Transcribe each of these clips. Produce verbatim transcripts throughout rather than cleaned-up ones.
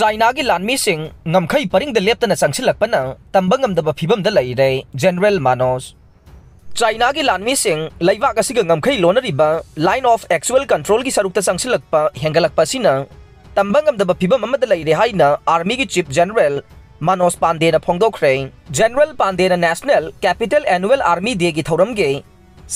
ꯆꯥꯏꯅꯥꯒꯤ ꯂꯥꯟꯃꯤꯁꯤꯡ ꯉꯝꯈꯩ ꯄꯔꯤꯡꯗ ꯂꯦꯞꯇꯅ ꯆꯪꯁꯤꯜꯂꯛꯄꯅ ꯇꯝꯕ ꯉꯝꯗꯕ ꯐꯤꯕꯝꯗ ꯂꯩꯔꯦ꯫ ꯖꯦꯅꯔꯦꯜ ꯃꯥꯅꯣꯁ꯫ ꯆꯥꯏꯅꯥꯒꯤ ꯂꯥꯟꯃꯤꯁꯤꯡ ꯂꯩꯕꯥꯛ ꯑꯁꯤꯒ ꯉꯝꯈꯩ ꯂꯣꯟꯅꯔꯤꯕ Line of Actual Controlꯒꯤ ꯁꯔꯨꯛꯇ ꯆꯪꯁꯤꯜꯂꯛꯄ ꯍꯦꯟꯒꯠꯂꯛꯄ ꯑꯁꯤꯅ ꯇꯝꯕ ꯉꯝꯗꯕ ꯐꯤꯕꯝ ꯑꯃꯗ ꯂꯩꯔꯦ ꯍꯥꯏꯅ ꯑꯥꯔꯃꯤꯒꯤ ꯆꯤꯐ ꯖꯦꯅꯔꯦꯜ ꯃꯥꯅꯣꯖ ꯄꯥꯟꯗꯦꯅ ꯐꯣꯡꯗꯣꯛꯈ꯭ꯔꯦ꯫ ꯖꯦꯅꯔꯦꯜ ꯄꯥꯟꯗꯦꯅ National Capital Annual Army Dayꯒꯤ ꯊꯧꯔꯝꯒꯤ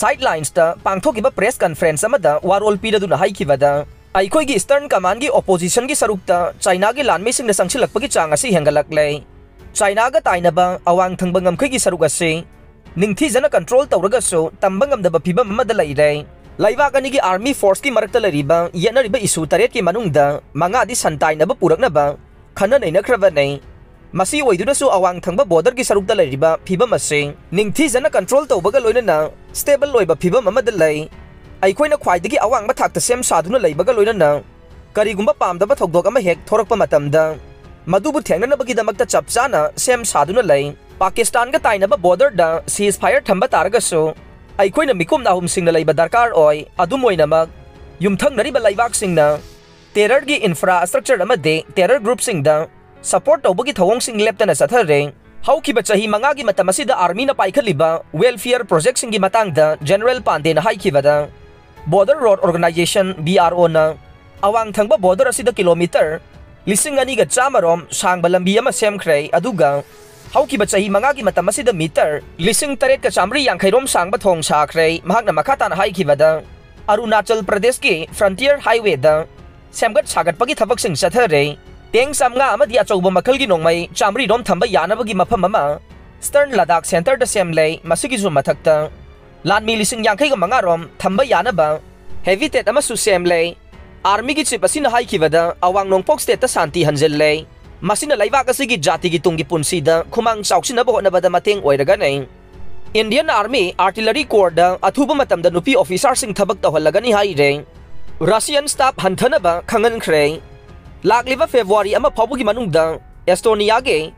ꯁꯥꯏꯗ ꯂꯥꯏꯟꯁꯇ ꯄꯥꯡꯊꯣꯛꯈꯤꯕ ꯄ꯭ꯔꯦꯁ ꯀꯟꯐꯔꯦꯟꯁ ꯑꯃꯗ ꯋꯥꯔꯣꯜ ꯄꯤꯔꯗꯨꯅ ꯍꯥꯏꯈꯤꯕꯗ, ꯑꯩꯈꯣꯏꯒꯤ ꯏꯁꯇꯔꯟ ꯀꯃꯥꯟꯒꯤ ꯑꯣꯄꯣꯖꯤꯁꯟꯒꯤ ꯁꯔꯨꯛꯇ ꯆꯥꯏꯅꯥꯒꯤ ꯂꯥꯟꯃꯤꯁꯤꯡꯅ ꯆꯪꯁꯤꯜꯂꯛꯄꯒꯤ ꯆꯥꯡ ꯑꯁꯤ ꯍꯦꯟꯒꯠꯂꯛꯂꯦ꯫ ꯆꯥꯏꯅꯥꯒ ꯇꯥꯏꯅꯕ ꯑꯋꯥꯡ ꯊꯪꯕ ꯉꯝꯈꯩꯒꯤ ꯁꯔꯨꯛ ꯑꯁꯤ ꯅꯤꯡꯊꯤꯖꯅ ꯀꯟꯇ꯭ꯔꯣꯜ ꯇꯧꯔꯒꯁꯨ ꯇꯝꯕ ꯉꯝꯗꯕ ꯐꯤꯕꯝ ꯑꯃꯗ ꯂꯩꯔꯦ꯫ ꯂꯩꯕꯥꯛ ꯑꯅꯤꯒꯤ ꯑꯥꯔꯃꯤ ꯐꯣꯔꯁꯀꯤ ꯃꯔꯛꯇ ꯂꯩꯔꯤꯕ ꯌꯦꯠꯅꯔꯤꯕ ꯏꯁꯨ ꯇꯔꯦꯠꯀꯤ ꯃꯅꯨꯡꯗ ꯃꯉꯥꯗꯤ ꯁꯟ ꯇꯥꯏꯅꯕ ꯄꯨꯔꯛꯅꯕ ꯈꯟꯅ ꯅꯩꯅꯈ꯭ꯔꯕꯅꯤ꯫ ꯃꯁꯤ ꯑꯣꯏꯗꯨꯅꯁꯨ ꯑꯋꯥꯡ ꯊꯪꯕ ꯕꯣꯔꯗꯔꯒꯤ ꯁꯔꯨꯛꯇ ꯂꯩꯔꯤꯕ ꯐꯤꯕꯝ ꯑꯁꯤ ꯅꯤꯡꯊꯤꯖꯅ ꯀꯟꯇ꯭ꯔꯣꯜ ꯇꯧꯕꯒ ꯂꯣꯏꯅꯅ ꯁ꯭ꯇꯦꯕꯜ ꯑꯣꯏꯕ ꯐꯤꯕꯝ ꯑꯃꯗ ꯂꯩ꯫ ꯑꯩꯈꯣꯏꯅ ꯈ꯭ꯋꯥꯏꯗꯒꯤ ꯑꯋꯥꯡꯕ ꯊꯥꯛꯇ ꯁꯦꯝ ꯁꯥꯗꯨꯅ ꯂꯩꯕꯒ ꯂꯣꯏꯅꯅ ꯀꯔꯤꯒꯨꯝꯕ ꯄꯥꯝꯗꯕ ꯊꯧꯗꯣꯛ ꯑꯃ ꯍꯦꯛ ꯊꯣꯔꯛꯄ ꯃꯇꯝꯗ ꯃꯗꯨꯕꯨ ꯊꯦꯡꯅꯅꯕꯒꯤꯗꯃꯛꯇ ꯆꯞ ꯆꯥꯅ ꯁꯦꯝ ꯁꯥꯗꯨꯅ ꯂꯩ꯫ ꯄꯥꯀꯤꯁꯇꯥꯟꯒ ꯇꯥꯏꯅꯕ ꯕꯣꯔꯗꯔꯗ ꯁꯤꯖ ꯐꯥꯌꯔ ꯊꯝꯕ ꯇꯥꯔꯒꯁꯨ ꯑꯩꯈꯣꯏꯅ ꯃꯤꯀꯨꯞ ꯅꯥꯍꯨꯝꯁꯤꯡꯅ ꯂꯩꯕ ꯗꯔꯀꯥꯔ ꯑꯣꯏ꯫ ꯑꯗꯨꯝ ꯑꯣꯏꯅꯃꯛ, ꯌꯨꯝꯊꯪꯅꯔꯤꯕ ꯂꯩꯕꯥꯛꯁꯤꯡꯅ ꯇꯦꯔꯔꯒꯤ ꯏꯟꯐ꯭ꯔꯥꯁ꯭ꯇ꯭ꯔꯛꯆꯔ ꯑꯃꯗꯤ ꯇꯦꯔꯔ ꯒ꯭ꯔꯨꯞꯁꯤꯡꯗ ꯁꯄꯣꯔꯠ ꯇꯧꯕꯒꯤ ꯊꯧꯑꯣꯡꯁꯤꯡ ꯂꯦꯞꯇꯅ ꯆꯠꯊꯔꯦ꯫ ꯍꯧꯈꯤꯕ ꯆꯍꯤ ꯃꯉꯥꯒꯤ ꯃꯇꯝ ꯑꯁꯤꯗ ꯑꯥꯔꯃꯤꯅ ꯄꯥꯏꯈꯠꯂꯤꯕ ꯋꯦꯜꯐꯤꯌꯔ ꯄ꯭ꯔꯣꯖꯦꯛꯁꯤꯡꯒꯤ ꯃꯇꯥꯡꯗ ꯖꯦꯅꯔꯦꯜ ꯄꯥꯟꯗꯦꯅ ꯍꯥꯏꯈꯤꯕꯗ, border road organisation, B R O ꯑꯋꯥꯡ ꯊꯪꯕ ꯕꯣꯔꯗꯔ ꯑꯁꯤꯗ ꯀꯤꯂꯣꯃꯤꯇꯔ ꯂꯤꯁꯤꯡ ꯑꯅꯤꯒ ꯆꯥꯝꯃ ꯔꯣꯝ ꯁꯥꯡꯕ ꯂꯝꯕꯤ ꯑꯃ ꯁꯦꯝꯈ꯭ꯔꯦ, ꯑꯗꯨꯒ ꯍꯧꯈꯤꯕ ꯆꯍꯤ ꯃꯉꯥꯒꯤ ꯃꯇꯝ ꯑꯁꯤꯗ ꯃꯤꯇꯔ ꯂꯤꯁꯤꯡ ꯇꯔꯦꯠꯀ ꯆꯥꯃꯔꯤ ꯌꯥꯡꯈꯩ ꯔꯣꯝ ꯁꯥꯡꯕ ꯊꯣꯡ ꯁꯥꯈ꯭ꯔꯦ꯫ ꯃꯍꯥꯛꯅ ꯃꯈꯥ ꯇꯥꯅ ꯍꯥꯏꯈꯤꯕꯗ, ꯑꯔꯨꯅꯥꯆꯜ ꯄ꯭ꯔꯗꯦꯁꯀꯤ ꯐ꯭ꯔꯟꯇꯤꯌꯔ ꯍꯥꯏꯋꯦꯗ ꯁꯦꯝꯒꯠ ꯁꯥꯒꯠꯄꯒꯤ ꯊꯕꯛꯁꯤꯡ ꯆꯠꯊꯔꯦ꯫ ꯇꯦꯡ ꯆꯥꯝꯃꯉꯥ ꯑꯃꯗꯤ ꯑꯆꯧꯕ ꯃꯈꯜꯒꯤ ꯅꯣꯡꯃꯩ ꯆꯥꯃꯔꯤ ꯔꯣꯝ ꯊꯝꯕ ꯌꯥꯅꯕꯒꯤ ꯃꯐꯝ ꯑꯃ ꯁ꯭ꯇꯔꯟ ꯂꯗꯥꯈ ꯁꯦꯟꯇꯔꯗ ꯁꯦꯝꯂꯦ꯫ ꯃꯁꯤꯒꯤꯁꯨ ꯃꯊꯛꯇ ꯂꯥꯟꯃꯤ ꯂꯤꯁꯤꯡ ꯌꯥꯡꯈꯩꯒ ꯃꯉꯥ ꯔꯣꯝ ꯊꯝꯕ ꯌꯥꯅꯕ ꯍꯦꯚꯤꯇꯦꯠ ꯑꯃꯁꯨ ꯁꯦꯝꯂꯦ꯫ ꯑꯥꯔꯃꯤꯒꯤ ꯆꯤꯐ ꯑꯁꯤꯅ ꯍꯥꯏꯈꯤꯕꯗ, ꯑꯋꯥꯡ ꯅꯣꯡꯄꯣꯛ ꯁ꯭ꯇꯦꯠꯇ ꯁꯥꯟꯇꯤ ꯍꯟꯖꯤꯜꯂꯦ꯫ ꯃꯁꯤꯅ ꯂꯩꯕꯥꯛ ꯑꯁꯤꯒꯤ ꯖꯥꯇꯤꯒꯤ ꯇꯨꯡꯒꯤ ꯄꯨꯟꯁꯤꯗ ꯈꯨꯃꯥꯡ ꯆꯥꯎꯁꯤꯟꯅꯕ ꯍꯣꯠꯅꯕꯗ ꯃꯇꯦꯡ ꯑꯣꯏꯔꯒꯅꯤ꯫ ꯏꯟꯗꯤꯌꯟ ꯑꯥꯔꯃꯤ ꯑꯥꯔꯇꯤꯂꯔꯤ ꯀꯣꯔꯗ ꯑꯊꯨꯕ ꯃꯇꯝꯗ ꯅꯨꯄꯤ ꯑꯣꯐꯤꯁꯥꯔꯁꯤꯡ ꯊꯕꯛ ꯇꯧꯍꯜꯂꯒꯅꯤ ꯍꯥꯏꯔꯦ꯫ ꯔꯁꯤꯌꯟ ꯁ꯭ꯇꯥꯐ ꯍꯟꯊꯅꯕ ꯈꯪꯍꯟꯈ꯭ꯔꯦ꯫ ꯂꯥꯛꯂꯤꯕ ꯐꯦꯕ꯭ꯔꯨꯋꯥꯔꯤ ꯑꯃ ꯐꯥꯎꯕꯒꯤ ꯃꯅꯨꯡꯗ ꯑꯦꯁꯇꯣꯅꯤꯌꯥꯒꯤ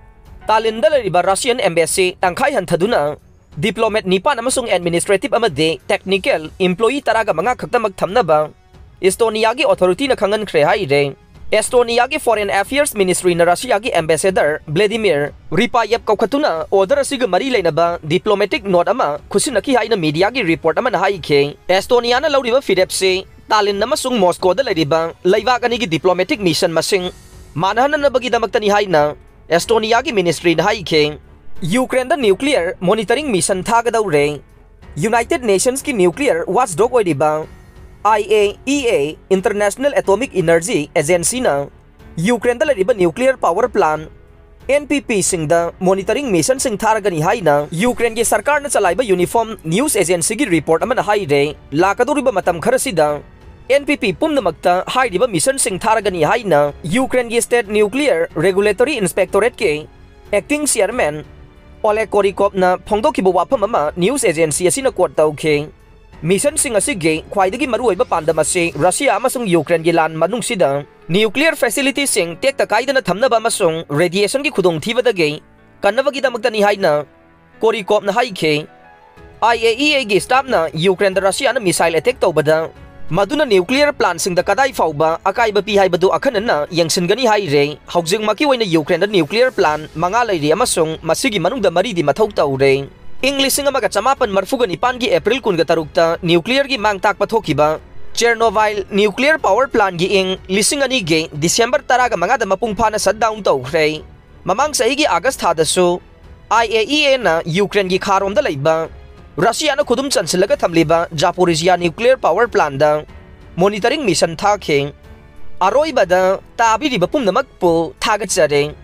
ꯇꯥꯂꯤꯟꯗ ꯂꯩꯔꯤꯕ ꯔꯁꯤꯌꯟ ꯑꯦꯝꯕꯦꯁꯤ ꯇꯪꯈꯥꯏ ꯍꯟꯊꯗꯨꯅ ꯗꯤꯄ꯭ꯂꯣꯃꯦꯠ ꯅꯤꯄꯥꯟ ꯑꯃꯁꯨꯡ ꯑꯦꯗꯃꯤꯅꯤꯁꯇ꯭ꯔꯦꯇꯤꯚ ꯑꯃꯗꯤ ꯇꯦꯛꯅꯤꯀꯦꯜ ꯏꯝꯄ꯭ꯂꯣꯌꯤ ꯇꯔꯥꯒ ꯃꯉꯥ ꯈꯛꯇꯃꯛ ꯊꯝꯅꯕ ꯏꯁꯇꯣꯅꯤꯌꯥꯒꯤ ꯑꯣꯊꯣꯔꯤꯇꯤꯅ ꯈꯪꯍꯟꯈ꯭ꯔꯦ ꯍꯥꯏꯔꯦ꯫ ꯑꯦꯁꯇꯣꯅꯤꯌꯥꯒꯤ Foreign Affairs Ministryꯅ ꯔꯁꯤꯌꯥꯒꯤ Ambassador Vladimir Ripayev ꯀꯧꯈꯠꯇꯨꯅ order ꯑꯁꯤꯒ ꯃꯔꯤ ꯂꯩꯅꯕ diplomatic note ꯑꯃ ꯈꯨꯠꯁꯤꯟꯅꯈꯤ ꯍꯥꯏꯅ mediaꯒꯤ report ꯑꯃꯅ ꯍꯥꯏꯈꯤ꯫ ꯑꯦꯁꯇꯣꯅꯤꯌꯥꯅ ꯂꯧꯔꯤꯕ ꯐꯤꯔꯦꯞꯁꯤ ꯇꯥꯂꯤꯟ ꯑꯃꯁꯨꯡ ꯃꯣꯁꯀꯣꯗ ꯂꯩꯔꯤꯕ ꯂꯩꯕꯥꯛ ꯑꯅꯤꯒꯤ diplomatic mission ꯃꯁꯤꯡ ꯃꯥꯟꯅꯍꯟꯅꯅꯕꯒꯤꯗꯃꯛꯇꯅꯤ ꯍꯥꯏꯅ ꯑꯦꯁꯇꯣꯅꯤꯌꯥꯒꯤ ministryꯅ ꯍꯥꯏꯈꯤ꯫ ꯌꯨꯀ꯭ꯔꯦꯟꯗ nuclear monitoring mission ꯊꯥꯒꯗꯧꯔꯦ꯫ United Nationsꯀꯤ nuclear watchdog ꯑꯣꯏꯔꯤꯕ I A E A, International Atomic Energy Agencyꯅ ꯌꯨꯀ꯭ꯔꯦꯟꯗ ꯂꯩꯔꯤꯕ nuclear power plant, N P Pꯁꯤꯡꯗ monitoring missionꯁꯤꯡ ꯊꯥꯔꯒꯅꯤ ꯍꯥꯏꯅ ꯌꯨꯀ꯭ꯔꯦꯟꯒꯤ ꯁꯔꯀꯥꯔꯅ ꯆꯂꯥꯏꯕ Uniform News Agencyꯒꯤ report ꯑꯃꯅ ꯍꯥꯏꯔꯦ꯫ ꯂꯥꯛꯀꯗꯧꯔꯤꯕ ꯃꯇꯝ ꯈꯔꯁꯤꯗ N P P ꯄꯨꯝꯅꯃꯛꯇ ꯍꯥꯏꯔꯤꯕ missionꯁꯤꯡ ꯊꯥꯔꯒꯅꯤ ꯍꯥꯏꯅ ꯌꯨꯀ꯭ꯔꯦꯟꯒꯤ State Nuclear Regulatory Inspectorateꯀꯤ acting chairman Oleg Korikovꯅ ꯐꯣꯡꯗꯣꯛꯈꯤꯕ ꯋꯥꯐꯝ ꯑꯃ news agency ꯑꯁꯤꯅ quote ꯇꯧꯈꯤ꯫ Missionꯁꯤꯡ ꯑꯁꯤꯒꯤ ꯈ꯭ꯋꯥꯏꯗꯒꯤ ꯃꯔꯨꯑꯣꯏꯕ ꯄꯥꯟꯗꯝ ꯑꯁꯤ ꯔꯁꯤꯌꯥ ꯑꯃꯁꯨꯡ ꯌꯨꯀ꯭ꯔꯦꯟꯒꯤ ꯂꯥꯟ ꯃꯅꯨꯡꯁꯤꯗ nuclear facilityꯁꯤꯡ ꯇꯦꯛꯇ ꯀꯥꯏꯗꯅ ꯊꯝꯅꯕ ꯑꯃꯁꯨꯡ radiationꯒꯤ ꯈꯨꯗꯣꯡꯊꯤꯕꯗꯒꯤ ꯀꯟꯅꯕꯒꯤꯗꯃꯛꯇꯅꯤ ꯍꯥꯏꯅ ꯀꯣꯔꯤꯀꯣꯞꯅ ꯍꯥꯏꯈꯤ꯫ I A E Aꯒꯤ staffꯅ ꯌꯨꯀ꯭ꯔꯦꯟꯗ ꯔꯁꯤꯌꯥꯅ missile attack ꯇꯧꯕꯗ ꯃꯗꯨꯅ nuclear plantꯁꯤꯡꯗ ꯀꯗꯥꯏ ꯐꯥꯎꯕ ꯑꯀꯥꯏꯕ ꯄꯤ ꯍꯥꯏꯕꯗꯨ ꯑꯈꯟꯅꯅ ꯌꯦꯡꯁꯤꯟꯒꯅꯤ ꯍꯥꯏꯔꯦ꯫ ꯍꯧꯖꯤꯛꯃꯛꯀꯤ ꯑꯣꯏꯅ ꯌꯨꯀ꯭ꯔꯦꯟꯗ nuclear plant ꯃꯉꯥ ꯂꯩꯔꯤ ꯑꯃꯁꯨꯡ ꯃꯁꯤꯒꯤ ꯃꯅꯨꯡꯗ ꯃꯔꯤꯗꯤ ꯃꯊꯧ ꯇꯧꯔꯦ꯫ ꯏꯪ ꯂꯤꯁꯤꯡ ꯑꯃꯒ ꯆꯃꯥꯄꯟ ꯃꯔꯤꯐꯨꯒ ꯅꯤꯄꯥꯟꯒꯤ April ꯀꯨꯟꯒ ꯇꯔꯨꯛꯇ nuclearꯒꯤ ꯃꯥꯡ ꯇꯥꯛꯄ ꯊꯣꯛꯈꯤꯕ Chernobyl nuclear power plantꯒꯤ ꯏꯪ ꯂꯤꯁꯤꯡ ꯑꯅꯤꯒꯤ December ꯇꯔꯥꯒ ꯃꯉꯥꯗ ꯃꯄꯨꯡ ꯐꯥꯅ shutdown ꯇꯧꯈ꯭ꯔꯦ꯫ ꯃꯃꯥꯡ ꯆꯍꯤꯒꯤ August ꯊꯥꯗꯁꯨ I A E Aꯅ ꯌꯨꯀ꯭ꯔꯦꯟꯒꯤ ꯈꯥꯔꯣꯝꯗ ꯂꯩꯕ ꯔꯁꯤꯌꯥꯅ ꯈꯨꯗꯨꯝ ꯆꯟꯁꯤꯜꯂꯒ ꯊꯝꯂꯤꯕ Zaporizhzhia nuclear power plantꯗ monitoring mission ꯊꯥꯈꯤ꯫ ꯑꯔꯣꯏꯕꯗ ꯇꯥꯕꯤꯔꯤꯕ ꯄꯨꯝꯅꯃꯛꯄꯨ ꯊꯥꯒꯠꯆꯔꯤ꯫